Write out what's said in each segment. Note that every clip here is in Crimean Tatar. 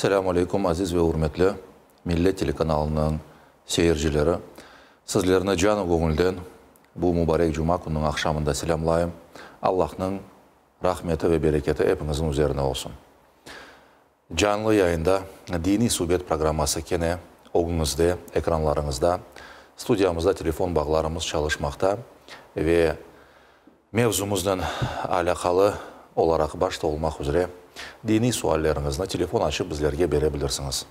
Selâmu aleykum, aziz ve ürmetli Millet telekanalınıñ seyircileri! Sizlerni canı göñülden bu mubarek cuma kününiñ aqşamında selâmlayım. Allahnıñ rahmeti ve bereketi epiñizniñ üzerine olsun. Canlı yayında Diniy subet programması kene ögüñizde, ekranlarıñızda. Studiyamızda telefon bağlarımız çalışmaqta ve mevzumıznen alâqalı olaraq başta olmaq üzre diniy sualleriñizni telefon açıp bizlerge bere bilirsiñiz.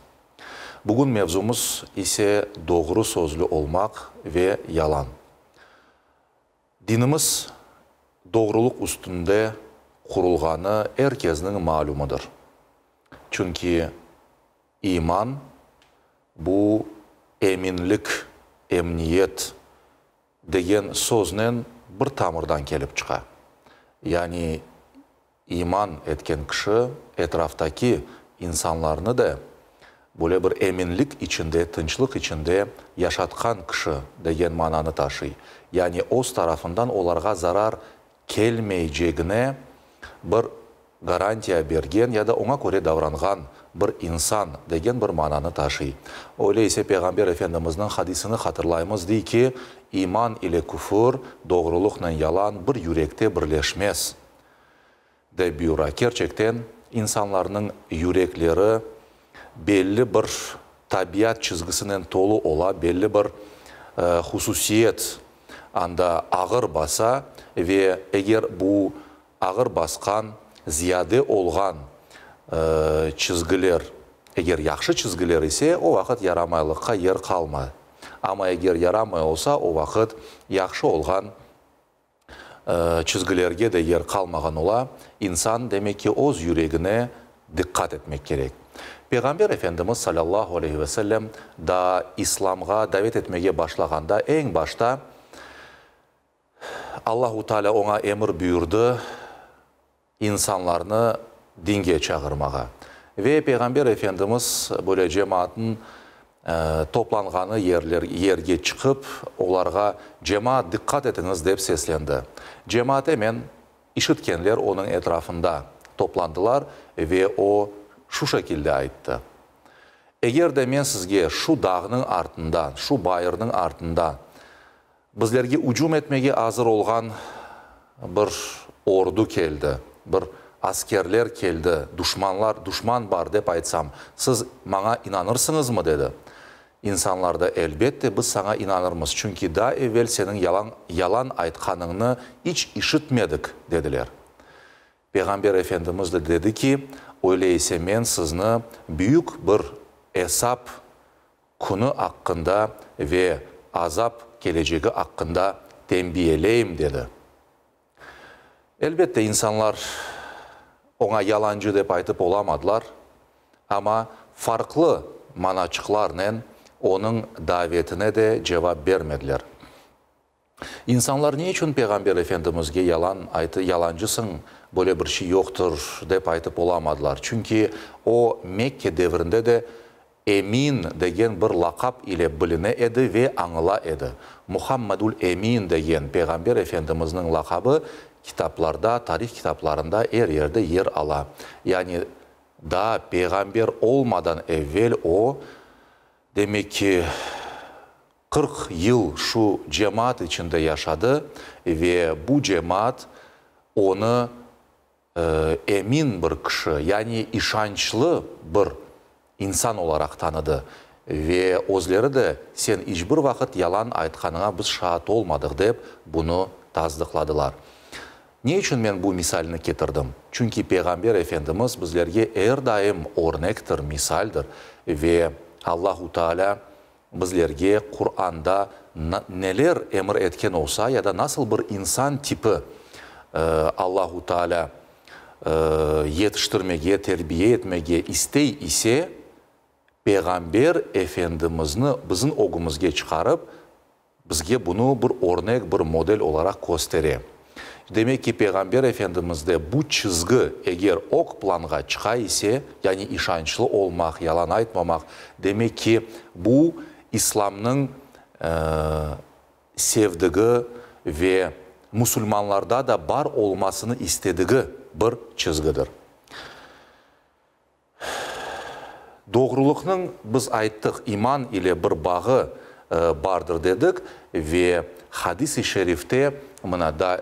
Bugün mevzumız ise doğru sözlü olmaq ve yalan. Dinimiz doğrulıq üstünde qurulğanı er kesniñ malümıdır. Çünki iman, bu eminlik, emniyet degen söznen bir tamırdan kelip çıqa. Yani İman etken kişi etraftaki insanlarnı da böyle bir eminlik içinde, tınçlıq içinde yaşatqan kişi degen mananı taşıy. Yani öz tarafından olarğa zarar kelmeycegine bir garantiya bergen ya da oña köre davranğan bir insan degen bir mananı taşıy. Öyle ise Peyğamber Efendimizniñ hadisini hatırlaymız, dey ki, İman ile küfür, doğrulıqnen yalan bir yürekte birleşmez. Dep buyura. Kerçekten, insanlarnıñ yürekleri belli bir tabiat çizgisinen tolu ola, belli bir hususiyet anda ağır basa ve eger bu ağır basqan, ziyade olğan çizgiler, eger yahşı çizgiler ise, o vaqıt yaramaylıqqa yer qalmay. Amma eger yaramay olsa, o vaqıt yahşı olğan çizgilerge de yer qalmağan ola. İnsan, demek ki, öz yüregine diqqat etmek kerek. Peyğamber Efendimiz salâllahu aleyhi ve sellem daa İslamğa davet etmege başlağanda eñ başta Allahu Teala oña emir buyurdı insanlarnı dinge çağırmağa. Ve Peyğamber Efendimiz böyle cemaatnıñ toplanğanı yerler yerge çıqıp, olarğa, Cemaat, diqqat etiñiz! dep seslendi. Cemaat emen işitkenler onıñ etrafında toplandılar ve o şu şekilde ayttı, Eger de men sizge şu dağnıñ artından, şu bayırnıñ artından Bizlerge ücüm etmege azır olğan bir ordu keldi, bir askerler keldi, duşmanlar, duşman bar, dep aytsam, siz maña inanırsıñızmı? dedi. İnsanlar da, Elbette, biz saña inanırmız, çünki daa evel seniñ yalan, yalan aytqanıñnı iç işitmedik, dediler. Peyğamber Efendimiz de dedi ki, Öyle ise men sizni büyük bir esap Künü aqqında ve azap kelecegi aqqında tenbiyeleyim, dedi. Elbette, insanlar oña yalancı dep aytıp olamadılar, amma farqlı manaçıqlarnen onıñ davetine de cevap bermediler. İnsanlar ne içün Peyğamber Efendimizge yalan aytı, yalancısıñ, böyle bir şey yoqtır, dep aytıp olamadılar? Çünki o, Mekke devrinde de Emin degen bir laqap ile biline edi ve añıla edi. Muhammadül Emin degen Peyğamber Efendimizniñ laqabı kitaplarda, tarih kitaplarında er yerde yer ala. Yani daa Peyğamber olmadan evvel o, demek ki, 40 yıl şu cemaat içinde yaşadı ve bu cemaat onı emin bir kişi, yani işançlı bir insan olaraq tanıdı. Ve özleri de, sen iç bir vaqıt yalan aytqanıña biz şaat olmadıq, dep, bunı tasdıqladılar. Ne içün men bu misalni ketirdim? Çünki Peyğamber Efendimiz bizlerge er daim örnektir, misaldir ve Allahu Teala Bizlerge Quranda neler emir etken olsa ya da nasıl bir insan tipi Allahu Teala yetiştirmege, terbiye etmege istey ise, Peyğamber Efendimizni bizim ögümizge çıqarıp, Bizge bunı bir örnek, bir model olaraq köstere. Demek ki, Peyğamber Efendimizde bu çizgi eger ög planğa çıqa ise, yani işançlı olmaq, yalan aytmamaq, demek ki, bu İslamnıñ sevdigi ve musulmanlarda da bar olmasını istedigi bir çizgidir. Doğrulıqnıñ, biz ayttıq, iman ile bir bağı bardır dedik ve hadis-i şerifte, mına da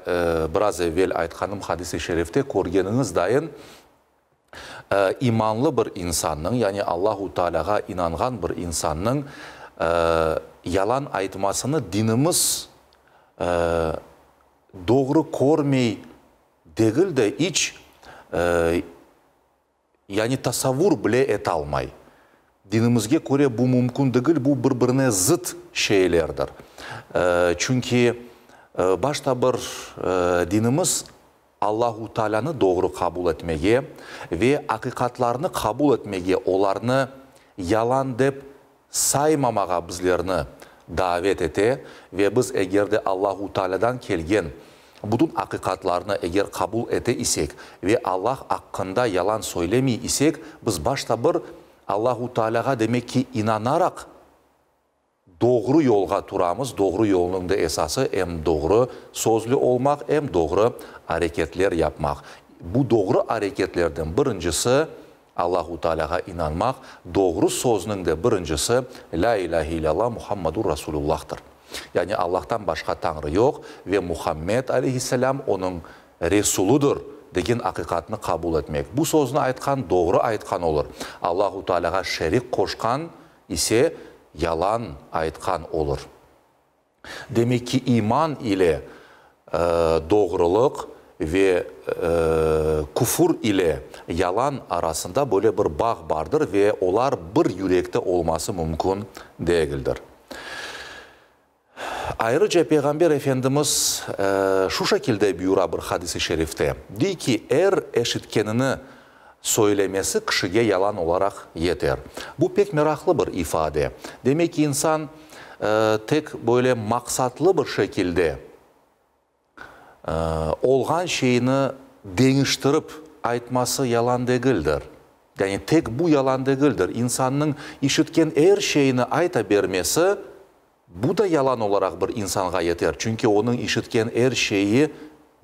biraz evel aytqanım hadis-i şerifte körgeniñiz dayın, imanlı bir insannıñ, yani Allahu Taalâğa inanğan bir insannıñ yalan aytmasını dinimiz doğru körmey degil de, iç, yani tasavvur bile etalmay. Dinimizge köre bu mümkün degil, bu bir-birine zıt şeylerdir. Çünki başta bir dinimiz Allahu Taalânı doğru qabul etmege ve aqiqatlarnı qabul etmege, olarnı yalan dep saymamağa bizlerni davet ete ve biz eger de Allahu Taalâdan kelgen bütün aqiqatlarnı eger qabul ete isek ve Allah aqqında yalan söylemey isek, biz başta bir Allahu Taalâğa demek ki inanaraq doğru yolğa turamız, doğru yolnıñ da esası em doğru sözlü olmaq, em doğru areketler yapmaq. Bu doğru areketlerden birincisi, Allahu Taalâğa inanmaq, doğru sözniñ de birincisi, Lâ ilâhe illâllah Muhammadur Rasulullâhtır. Yani Allahtan başqa Tañrı yoq ve Muhammed, aleyhisselâm, onıñ Resuludır, degen aqiqatnı qabul etmek. Bu sözni aytqan doğru aytqan olur. Allahu Taalâğa şerik qoşqan ise yalan aytqan olur. Demek ki, iman ile doğrulıq ve küfür ile yalan arasında böyle bir bağ bardır ve olar bir yürekte olması mümkün degildir. Ayrıca Peyğamber Efendimiz şu şekilde buyura bir hadis-i şerifte, dey ki, er eşitkenini söylemesi kişige yalan olaraq yeter. Bu pek meraqlı bir ifade. Demek ki, insan tek böyle maqsatlı bir şekilde olğan şeyni deñiştirip aytması yalan degildir. Yani tek bu yalan degildir. İnsannıñ işitken er şeyni ayta bermesi, bu da yalan olaraq bir insanğa yeter. Çünki onıñ işitken er şeyi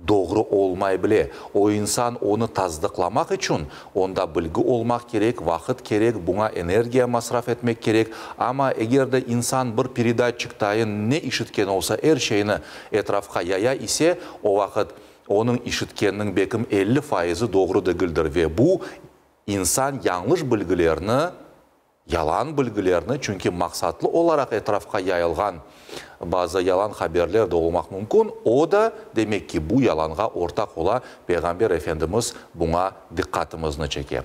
doğru olmay bile. O insan onı tasdıqlamaq içün, onda bilgi olmaq kerek, vaqıt kerek, buña energiya masraf etmek kerek. Amma eger de insan bir peredatçik tayın ne işitken olsa er şeyni etrafqa yaya ise, o vaqıt onıñ işitkeniniñ bekim 50 fayızı doğru degildir ve bu insan yañlış bilgilerni, Yalan bilgilerni, çünki maqsatlı olaraq etrafqa yayılğan bazı yalan haberler de olmaq mümkün, o da, demek ki, bu yalanğa ortaq ola, Peyğamber Efendimiz buña diqqatımıznı çeke.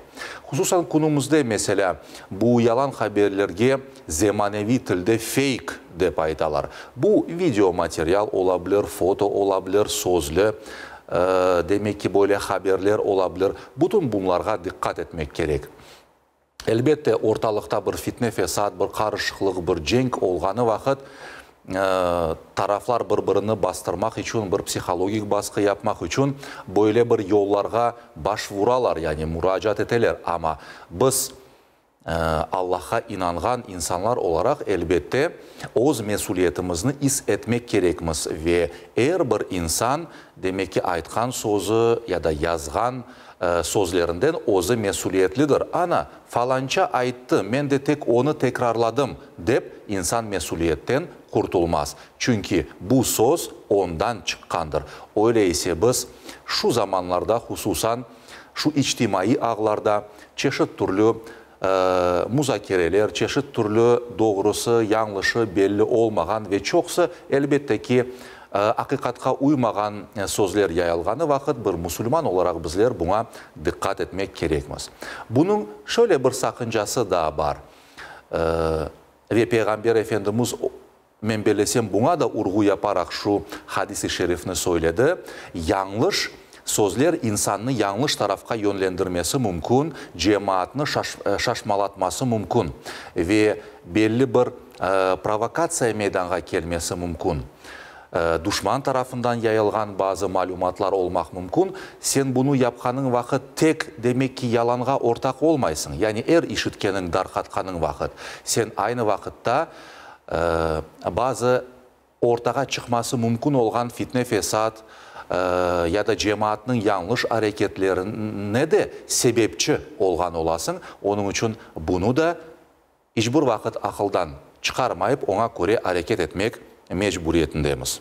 Hususan künümizde, meselâ, bu yalan haberlerge zemaneviy tilde feyk dep aytalar. Bu video material ola bilir, foto ola bilir, sözlü, demek ki, böyle haberler ola bilir. Bütün bunlarğa diqqat etmek kerek. Elbette, ortalıqta bir fitne-fesat, bir qarışıqlıq, bir cenk olğanı vaqıt, taraflar bir-birini bastırmaq içün, bir psihologik basqı yapmaq içün böyle bir yollarğa baş vuralar, yani muracaat eteler. Amma biz, Allahqa inanğan insanlar olaraq, elbette, öz mesüliyetimizni is etmek kerekmiz ve er bir insan, demek ki, aytqan sözü ya da yazğan Sözlerinden özü mesüliyetlidir. Ana, falanca ayttı, men de tek onı tekrarladım, dep insan mesüliyetten qurtulmaz. Çünki bu söz ondan çıqqandır. Öyle ise biz şu zamanlarda, hususan şu içtimaiy ağlarda çeşit türlü muzakereler, çeşit türlü doğrusı, yañlışı belli olmağan ve çoqusı, elbette ki, aqiqatqa uymağan sözler yayılğanı vaqıt bir musulman olaraq bizler buña diqqat etmek kerekmiz. Bunıñ şöyle bir saqıncası daa bar ve Peyğamber Efendimiz, Men bellesem, buña da urğu yaparaq şu hadis-i şerifni söyledi, Yañlış sözler insannı yañlış tarafqa yönlendirmesi mümkün, cemaatnı şaşmalatması mümkün ve belli bir provokatsiya meydanğa kelmesi mümkün. Duşman tarafından yayılğan bazı malümatlar olmaq mümkün. Sen bunı yapqanıñ vaqıt tek, demek ki, yalanğa ortaq olmaysıñ, yani er işitkeniñ darqatqanıñ vaqıt, sen aynı vaqıtta bazı ortağa çıqması mümkün olğan fitne-fesat, ya da cemaatnıñ yañlış areketlerine de sebepçi olğan olasıñ. Onıñ içün bunı da iç bir vaqıt aqıldan çıqarmayıp, oña köre areket etmek mecburiyetindemiz.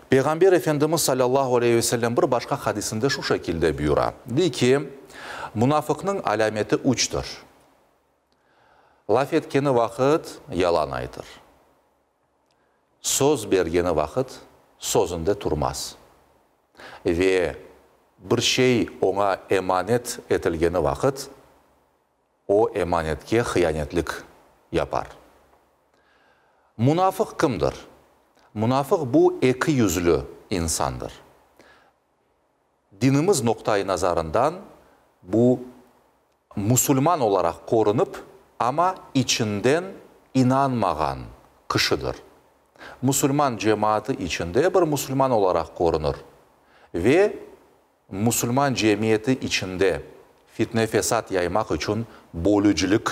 Peyğamber Efendimiz salâllahu aleyhi ve sellem bir başqa hadisinde şu şekilde buyura, dey ki, Munafıqnıñ alâmeti üçtir, laf etkeni vaqıt yalan aytır, söz bergeni vaqıt sözünde turmaz ve bir şey oña emanet etilgeni vaqıt o emanetke hıyanetlik yapar. Munafıq kimdir? Munafıq bu ekiyüzlü insandır. Dinimiz noqtai nazarından bu musulman olaraq körünip, amma içinden inanmağan kişidir. Musulman cemaatı içinde bir musulman olaraq körünir ve musulman cemiyeti içinde fitne-fesat yaymaq içün, bölücilik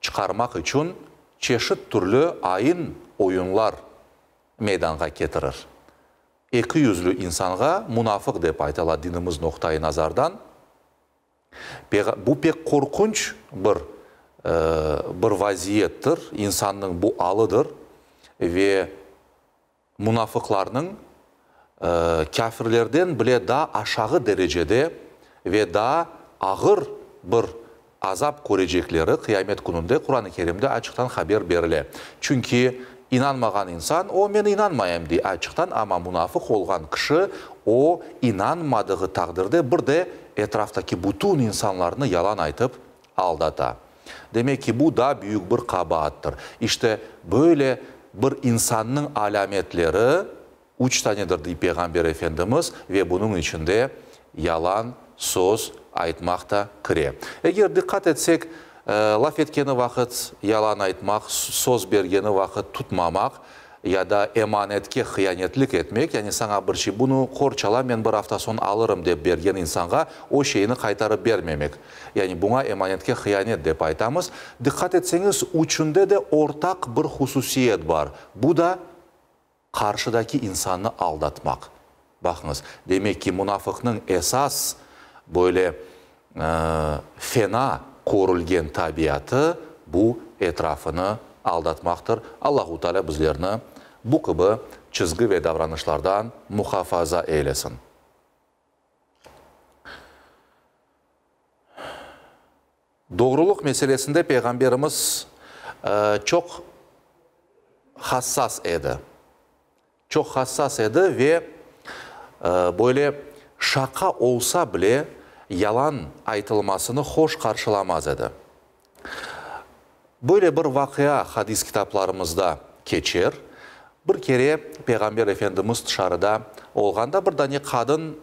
çıqarmaq içün çeşit türlü ayın-oyunlar meydanğa ketirir. Ekiyüzlü insanğa munafıq dep aytala dinimiz noqtai nazardan. Bu pek qorqunç bir bir vaziyettir, insannıñ bu alıdır ve Munafıqlarnıñ kâfirlerden bile daa aşağı derecede ve daa ağır bir azap körecekleri qıyamet kününde Quran-ı Kerimde açıqtan haber berile. Çünki inanmağan insan, o, men inanmayım, dey açıqtan, amma munafıq olğan kişi, o, inanmadığı taqdirde bir de etraftaki bütün insanlarnı yalan aytıp aldata. Demek ki, bu daa büyük bir qabaattır. İşte, böyle bir insannıñ alâmetleri üç tanedir, dey Peyğamber Efendimiz, ve bunıñ içinde yalan söz aytmaq da kire. Eger diqqat etsek, laf etkeni vaqıt yalan aytmaq, söz bergeni vaqıt tutmamaq, ya da emanetke hıyanetlik etmek, yani saña bir şey, bunı qorçala, men bir afta soñ alırım dep bergen insanğa o şeyni qaytarıp bermemek. Yani buña emanetke hıyanet dep aytamız. Diqqat etseñiz, üçünde de ortaq bir hususiyet bar, bu da qarşıdaki insannı aldatmaq. Baqıñız, demek ki, munafıqnıñ esas böyle fena körülgen tabiatı bu etrafını aldatmaqtır. Allahu Teala bizlerni bu kibi çizgi ve davranışlardan muhafaza eylesin. Doğrulıq meselesinde Peyğamberimiz çoq hassas edi. Çoq hassas edi ve böyle şaqa olsa bile yalan aytılmasını hoş qarşılamaz edi. Böyle bir vaqia hadis kitaplarımızda keçer. Bir kere Peyğamber Efendimiz tışarıda olğanda bir dane qadın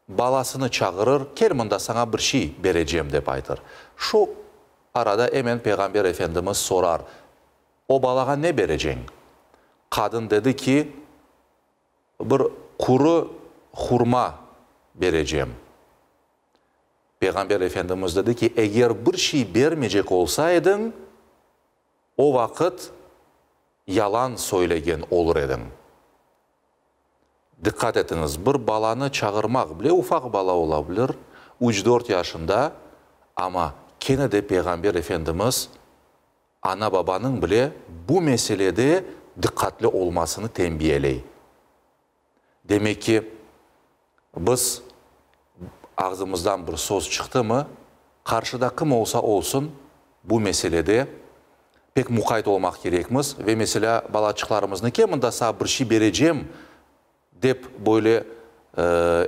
balasını çağırır, Kel mında, saña bir şey berecem, dep aytır. Şu arada emen Peyğamber Efendimiz sorar, O balağa ne bereceñ? Qadın dedi ki, Bir quru hurma berecem. Peyğamber Efendimiz dedi ki, Eger bir şey bermeycek olsa ediñ, o vaqıt yalan söylegen olur ediñ. Diqqat etiñiz, bir balanı çağırmaq bile, ufaq bala ola bilir, üç-dört yaşında, amma kene de Peyğamber Efendimiz ana-babanıñ bile bu meselede diqqatli olmasını tenbiyeley. Demek ki, biz ağzımızdan bir söz çıqtımı, qarşıda kim olsa olsun, bu meselede pek muqayt olmaq kerekmiz ve, meselâ, balaçıqlarımıznı ke mında saa bir şey berecem dep böyle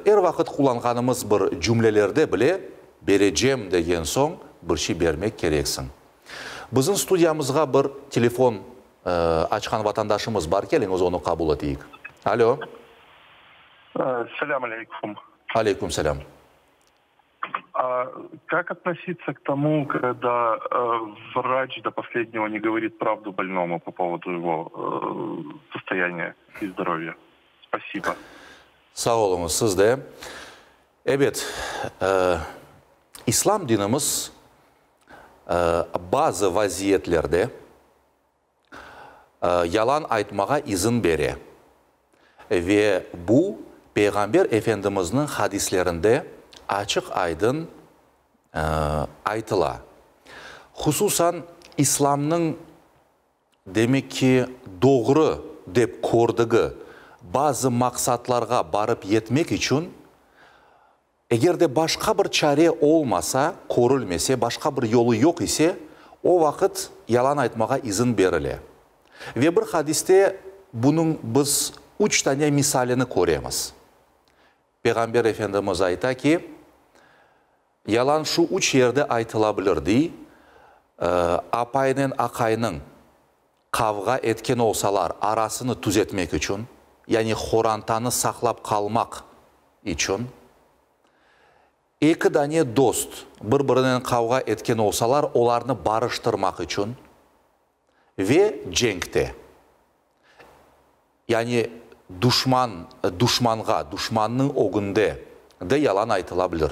er vaqıt qullanğanımız bir cümlelerde bile berecem degen soñ bir şey bermek kereksiñ. Bizim studiyamızğa bir telefon açqan vatandaşımız bar, keliñiz onı qabul eteyik. Alo. Selâm aleyküm. Aleyküm selâm. Kak otnositsa k tomu, kogda vraç do poslednego ne govorit pravdu bolnomu po povodu ego sostoyaniya i zdorovya? Spasibo. Sağ oluñız, siz de. Ebet, İslam dinimiz bazı vaziyetlerde yalan aytmağa izin bere. Ve bu Peyğamber Efendimizniñ hadislerinde açıq-aydın aytıla. Hususan, İslamnıñ, demek ki, doğru dep kördigi bazı maqsatlarğa barıp yetmek içün, Eger de başqa bir çare olmasa, körülmese, başqa bir yolu yoq ise, o vaqıt yalan aytmağa izin berile. Ve bir hadiste bunıñ biz üç tane misalini köremiz. Peyğamber Efendimiz ayta ki, yalan şu üç yerde aytıla bilir, dey, apaynen aqaynıñ qavğa etken olsalar, arasını tüzetmek içün, yani horantanı saqlap qalmaq içün, eki dane dost bir-birinen qavğa etken olsalar, olarnı barıştırmaq içün ve cenkte, yani duşman duşmanğa, duşmannıñ ögünde de yalan aytıla bilir,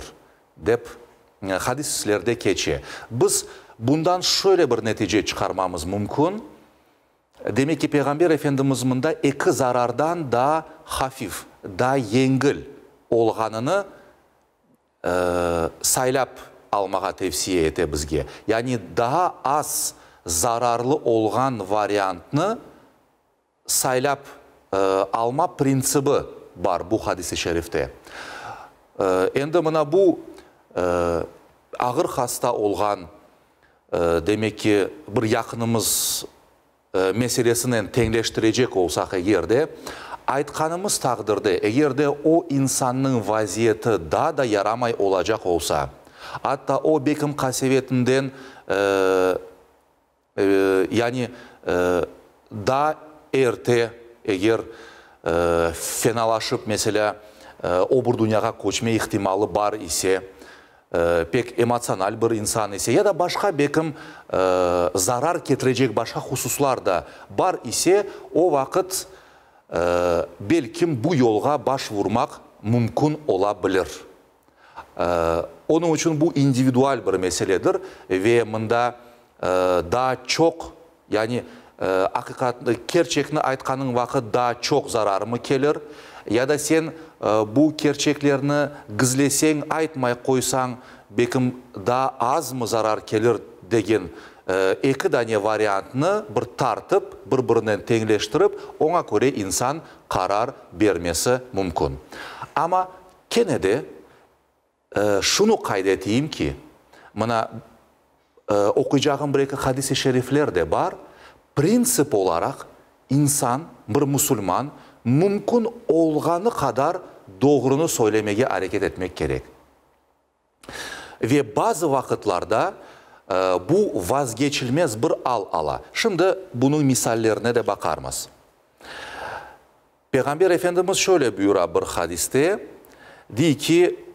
dep hadislerde keçe. Biz bundan şöyle bir netice çıqarmamız mümkün, demek ki, Peyğamber Efendimiz mında eki zarardan daa hafif, daa yengil olğanını saylap almağa tevsiye ete bizge. Yani daa az zararlı olğan variantnı saylap alma printsibi bar bu hadis-i şerifte. Endi mına bu ağır hasta olğan, demek ki, bir yaqınımız meselesinen teñleştirecek olsaq eger de, aytqanımız taqdirde, eger de o insannıñ vaziyeti daa da yaramay olacaq olsa, atta o bekim qasevetinden, Yani, daa erte, eger fenalaşıp, meselâ, o bir dünyağa köçme ihtimalı bar ise, pek emotsional bir insan ise ya da başqa bekim zarar ketirecek başqa hususlar da bar ise, o vaqıt, belkim, bu yolğa baş vurmaq mümkün ola bilir. Onıñ içün bu individual bir meseledir ve mında daa çoq, yani aqiqatnı, kerçekni aytqanıñ vaqıt daa çoq zararmı kelir, ya da sen bu kerçeklerni gizleseñ, aytmay qoysañ, belkim daa azmı zarar kelir degen eki dane variantnı bir tartıp, bir-birinen teñleştirip, oña köre insan qarar bermesi mümkün. Amma Kene de, şunı qayd eteyim ki, mına, oquycağım bir-eki hadis-i şerifler de bar, printsip olaraq insan, bir musulman mümkün olğanı qadar doğrunı söylemege areket etmek kerek. Ve bazı vaqıtlarda bu vazgeçilmez bir al ala. Şimdi bunıñ misallerine de baqarmız. Peyğamber Efendimiz şöyle buyura bir hadiste, dey ki,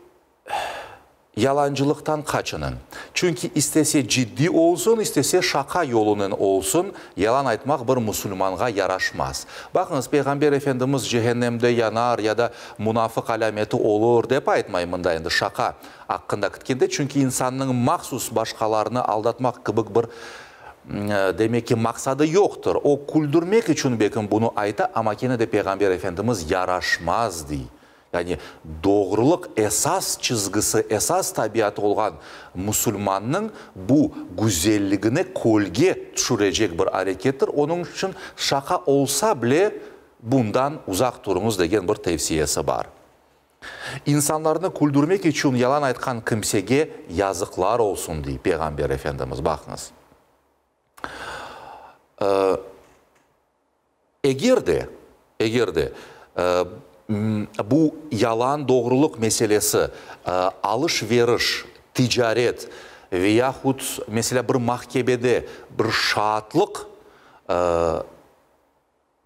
Yalancılıqtan qaçınıñ. Çünki istese ciddiy olsun, istese şaqa yolunen olsun, yalan aytmaq bir musulmanğa yaraşmaz. Baqıñız, Peyğamber Efendimiz cehennemde yanar ya da munafıq alâmeti olur, dep aytmay mında endi şaqa aqqında kitkende, çünki insannıñ mahsus başqalarını aldatmaq kibik bir Demek ki, maqsadı yoqtır. O, küldürmek içün belkim bunı ayta, amma kene de Peyğamber Efendimiz yaraşmaz, dey. Yani, doğrulıq esas çizgisi, esas tabiatı olğan musulmannıñ bu güzelligine kölge tüşürecek bir arekettir. Onıñ içün şaqa olsa bile, bundan uzaq turuñız degen bir tevsiyesi bar. İnsanlarnı küldürmek içün yalan aytqan kimsege yazıqlar olsun, dey Peyğamber Efendimiz. Baqıñız. Eger de, eger de bu yalan-doğrulıq meselesi alış-veriş, ticaret ve yahut, meselâ, bir mahkemede bir şaatlıq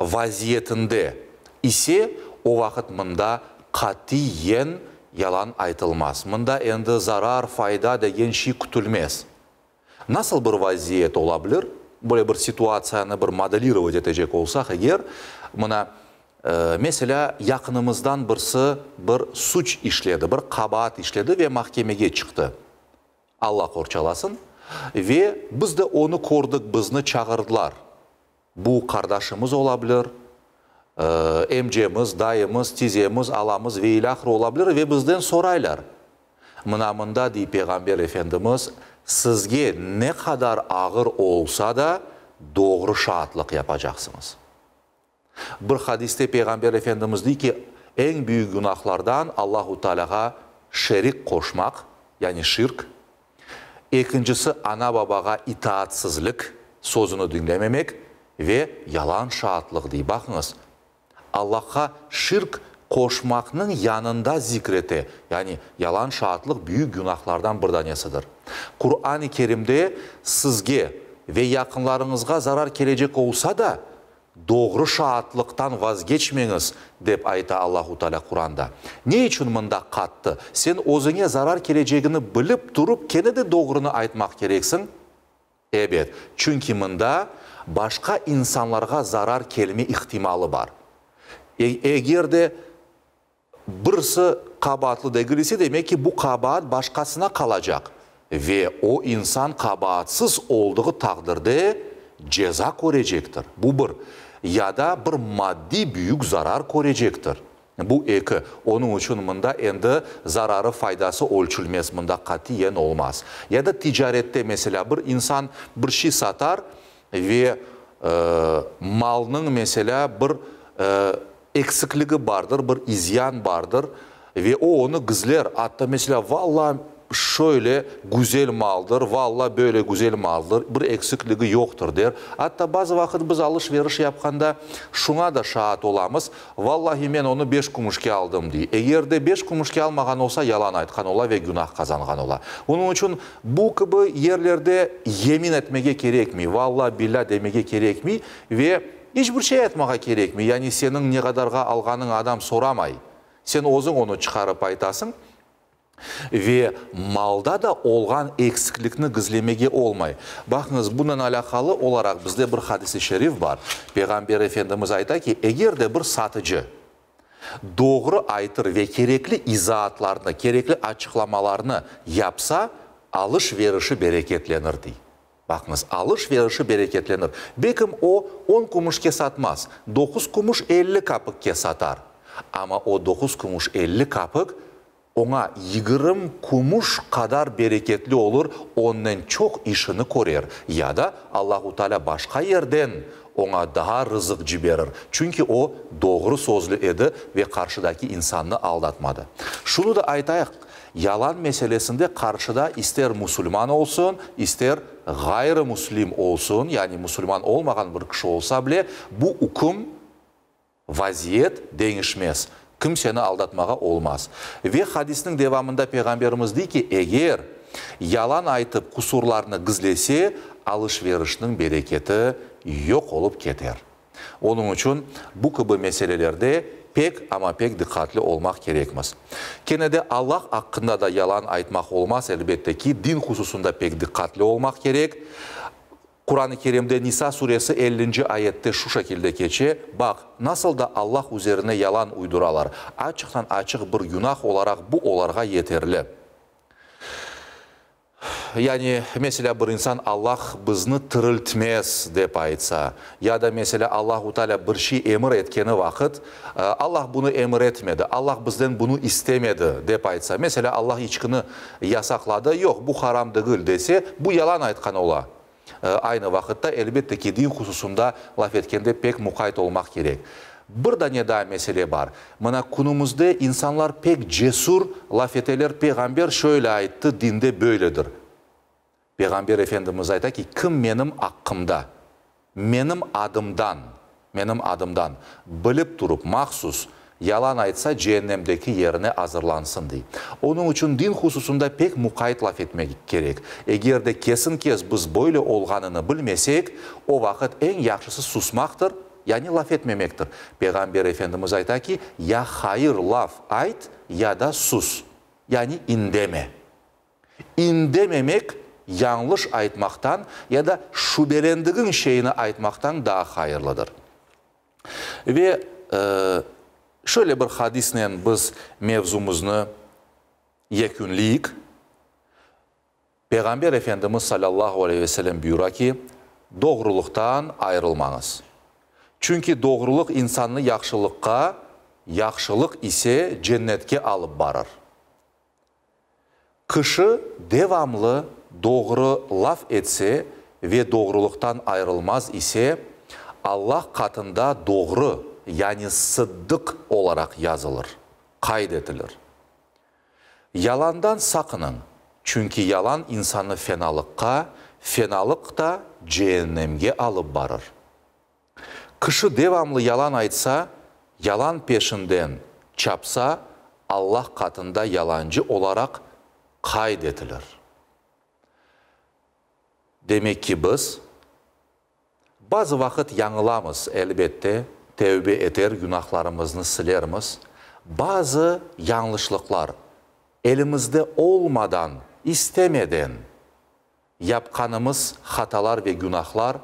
vaziyetinde ise, o vaqıt mında qatiyen yalan aytılmaz. Mında endi zarar, fayda degen şiy kütülmez. Nasıl bir vaziyet ola bilir? Böyle bir situatsiyanı bir modelirovat etecek olsaq eger, mına, meselâ, yaqınımızdan birsi bir suç işledi, bir qabaat işledi ve mahkemege çıqtı. Alla qorçalasın. Ve biz de onı kördik, bizni çağırdılar. Bu qardaşımız ola bilir, Emcemiz, dayımız, tizemiz, alamız ve ilâhre ola bilir ve bizden soraylar. Mına mında, dey Peyğamber Efendimiz, sizge ne qadar ağır olsa da, doğru şaatlıq yapacaqsıñız. Bir hadiste Peyğamber Efendimiz dey ki, eñ büyük günahlardan Allahu Tealâğa şerik qoşmaq, yani şirk, ekincisi ana-babağa itaatsizlik, sözüni diñlememek ve yalan şaatlıq dey. Baqıñız, Allahqa şirk qoşmaqnıñ yanında zikrete, yani yalan şaatlıq büyük günahlardan bir danesidir. Quran-ı Kerimde sizge ve yaqınlarıñızğa zarar kelecek olsa da, Doğru şaatlıqtan vazgeçmeñiz, dep ayta Allahu Teala Quranda. Ne içün mında qattı? Sen özüñe zarar kelecegini bilip turıp kene de doğrunı aytmaq kereksiñ? Ebet, çünki mında başqa insanlarğa zarar kelme ihtimalı bar. Eger de Birisi qabaatlı degil ise, demek ki, bu qabaat başqasına qalacaq ve o insan qabaatsız oldığı taqdirde ceza körecektir. Bu bir. Ya da bir maddiy büyük zarar körecektir. Bu eki. Onıñ içün mında endi zararı, faydası ölçülmez, mında qatiyen olmaz. Ya da ticarette, meselâ, bir insan bir şey satar ve malnıñ, meselâ, bir Eksikligi bardır, bir izyan bardır ve o onı gizler, atta meselâ, valla, şöyle güzel maldır, valla, böyle güzel maldır, bir eksikligi yoqtır, der. Atta bazı vaqıt biz alış-veriş yapqanda şuña da şaat olamız, vallahi, men onı beş kümüşke aldım, dey. Eger de beş kümüşke almağan olsa, yalan aytqan ola ve günah qazanğan ola. Onıñ içün bu kibi yerlerde yemin etmege kerekmey, valla, billâ demege kerekmey ve İç bir şey aytmağa kerekmey, yani seniñ ne qadarğa alğanıñ adam soramay. Sen özüñ onı çıqarıp aytasıñ. Ve malda da olğan eksiklikni gizlemege olmay. Baqıñız, bunen alâqalı olaraq bizde bir hadis-i şerif bar. Peyğamber Efendimiz ayta ki, eger de bir satıcı doğru aytır ve kerekli izaatlarnı, kerekli açıqlamalarnı yapsa, alış-verişi bereketlenir, dey. Baqıñız, alış-verişi bereketlenir. Belkim o, on kümüşke satmaz, doquz kümüş 50 kapıkke satar. Amma o doquz kümüş 50 kapık oña yigirmi kümüş qadar bereketli olur, onnen çoq işini körer. Ya da Allahu Teala başqa yerden oña daa rızıq ciberir, çünki o, doğru sözlü edi ve qarşıdaki insannı aldatmadı. Şunı da aytayıq, Yalan meselesinde qarşıda ister musulman olsun, ister ğayrı muslim olsun, yani musulman olmağan bir kişi olsa bile, bu üküm, vaziyet deñişmez. Kimseni aldatmağa olmaz. Ve hadisniñ devamında Peyğamberimiz dey ki, eger yalan aytıp qusurlarnı gizlese, alış-verişniñ bereketi yoq olıp keter. Onıñ içün bu kibi meselelerde pek, amma pek diqqatli olmaq kerekmiz. Kene de Allah aqqında da yalan aytmaq olmaz, elbette ki, din hususında pek diqqatli olmaq kerek. Quran-ı Kerimde Nisa suresi ellinci ayette şu şekilde keçe, Baq, nasıl da Allah üzerine yalan uyduralar, açıqtan-açıq bir günah olaraq bu olarğa yeterli. Yani, meselâ, bir insan Allah bizni tiriltmez, dep aytsa, ya da, meselâ, Allahu Teala bir şey emir etkeni vaqıt, Allah bunı emir etmedi, Allah bizden bunı istemedi, dep aytsa, meselâ, Allah içkini yasaqladı, yoq, bu haram degil, dese, bu yalan aytqan ola. Aynı vaqıtta, elbette ki, din hususında laf etkende pek muqayt olmaq kerek. Bir dane daa mesele bar. Mına, künümizde insanlar pek cesür laf eteler, Peyğamber şöyle ayttı, dinde böyledir. Peyğamber Efendimiz ayta ki, kim menim aqqımda, menim adımdan, Menim adımdan, bilip turıp, mahsus, yalan aytsa, ceennemdeki yerine azırlansın, dey. Onıñ içün din hususında pek muqayt laf etmek kerek. Eger de kesin-kes biz böyle olğanını bilmesek, o vaqıt eñ yahşısı susmaqtır, yani laf etmemektir. Peyğamber Efendimiz ayta ki, ya hayır laf ayt, ya da sus, yani indeme. İndememek yañlış aytmaqtan ya da şübelendigiñ şeyni aytmaqtan daa hayırlıdır. Ve şöyle bir hadisnen biz mevzumıznı yekünleyik. Peyğamber Efendimiz salâllahu aleyhi ve sellem buyura ki, Doğrulıqtan ayırılmañız. Çünki doğrulıq insannı yahşılıqqa, yahşılıq ise cennetke alıp barır. Kişi devamlı doğru laf etse ve doğrulıqtan ayırılmaz ise, Allah qatında doğru, yani sıddıq olaraq yazılır, qayd etilir. Yalandan saqınıñ, çünki yalan insannı fenalıqqa, fenalıq da ceennemge alıp barır. Kişi devamlı yalan aytsa, yalan peşinden çapsa, Allah qatında yalancı olaraq qayd etilir. Demek ki, biz bazı vaqıt yañılamız, elbette, tevbe eter, günahlarımıznı silermiz. Bazı yañlışlıqlar elimizde olmadan, istemeden Yapqanımız hatalar ve günahlar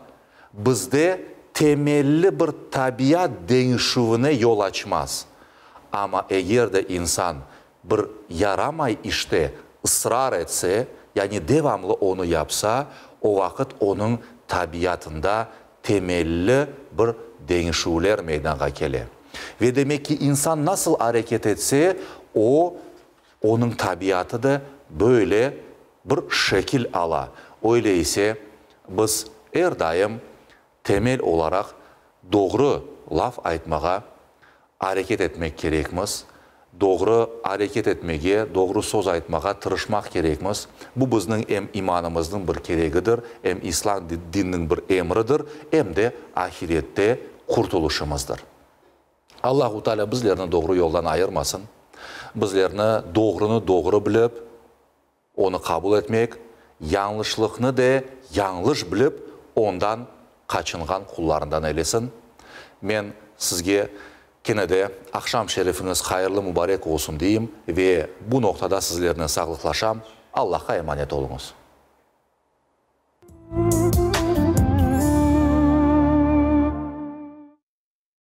bizde temelli bir tabiat deñişüvine yol açmaz. Amma eger de insan bir yaramay işte ısrar etse, yani devamlı onı yapsa, o vaqıt onıñ tabiatında temelli bir deñişüvler meydanğa kele. Ve demek ki, insan nasıl areket etse, o, onıñ tabiatı da böyle bir şekil ala. Öyle ise, biz er daim temel olaraq doğru laf aytmağa areket etmek kerekmiz, doğru areket etmege, doğru söz aytmağa tırışmaq kerekmiz. Bu bizniñ em imanımıznıñ bir keregidir, em İslâm dininiñ bir emridir, em de ahirette qurtulışımızdır. Allahu Teala bizlerni doğru yoldan ayırmasın, bizlerni doğrunı doğru bilip, onı qabul etmek, yañlışlıqnı de yañlış bilip, ondan qaçınğan qullarından eylesin. Men sizge kene de aqşam şerifiñiz hayırlı mubarek olsun deyim ve bu noqtada sizlernen sağlıqlaşam. Allahqa emanet oluñız.